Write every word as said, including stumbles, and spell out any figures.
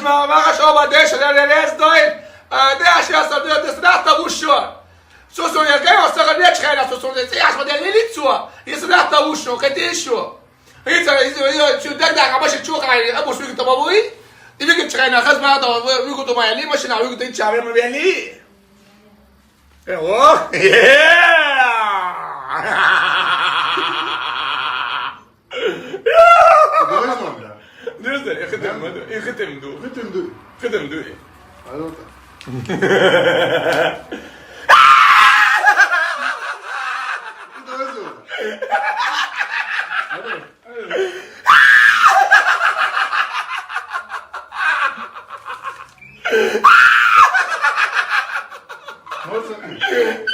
Мара шоба деш ле ле лез дой. А деш я сам деш дата вушо. Сосо я гео сага не чхена сосо не я сама де лицо. И сата вушо катишо. Ица ица я чу дагда кабаши чу хай абу суги табалуи. И виги чхена хазма да виги тумая ли машина виги тича вема вели. Э, о. Э. Dois não, cara. Deus é, ختم ختم دو. Ritmo do. ختم دو. Aí não tá. Dois não. Nossa,